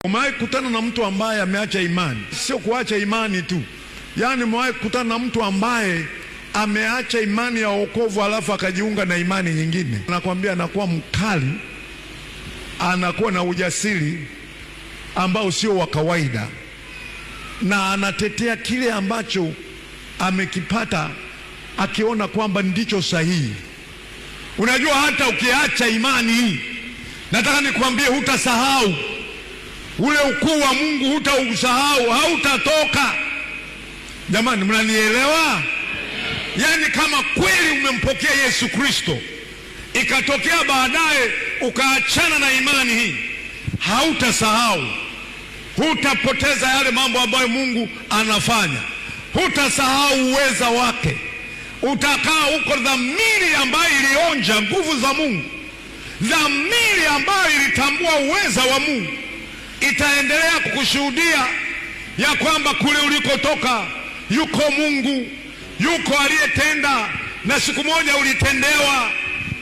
Umewahi kukutana na mtu ambaye ameacha imani? Sio kuacha imani tu, yaani umewahi kukutana na mtu ambaye ameacha imani ya wokovu alafu akajiunga na imani nyingine? Nakwambia anakuwa mkali, anakuwa na ujasiri ambao sio wa kawaida, na anatetea kile ambacho amekipata akiona kwamba ndicho sahihi. Unajua, hata ukiacha imani hii, nataka nikwambie, hutasahau ule ukuu wa Mungu, hutausahau, hautatoka. Jamani, mnanielewa? Yaani, kama kweli umempokea Yesu Kristo, ikatokea baadaye ukaachana na imani hii, hautasahau, hutapoteza yale mambo ambayo Mungu anafanya, hutasahau uweza wake. Utakaa huko, dhamiri ambayo ilionja nguvu za Mungu, dhamiri ambayo ilitambua uweza wa Mungu itaendelea kukushuhudia ya kwamba kule ulikotoka yuko Mungu, yuko aliyetenda, na siku moja ulitendewa.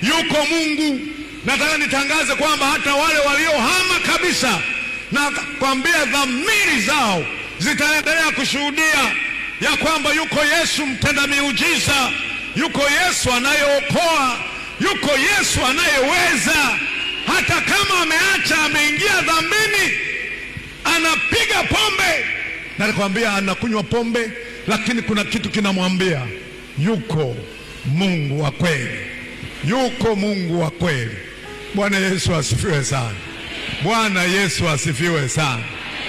Yuko Mungu. Nataka nitangaze kwamba hata wale waliohama kabisa, na kwambia dhamiri zao zitaendelea kushuhudia ya kwamba yuko Yesu mtenda miujiza, yuko Yesu anayeokoa, yuko Yesu anayeweza. Hata kama ameacha, ameingia dhambini, anapiga pombe, na nakwambia anakunywa pombe, lakini kuna kitu kinamwambia yuko Mungu wa kweli, yuko Mungu wa kweli. Bwana Yesu asifiwe sana. Bwana Yesu asifiwe sana.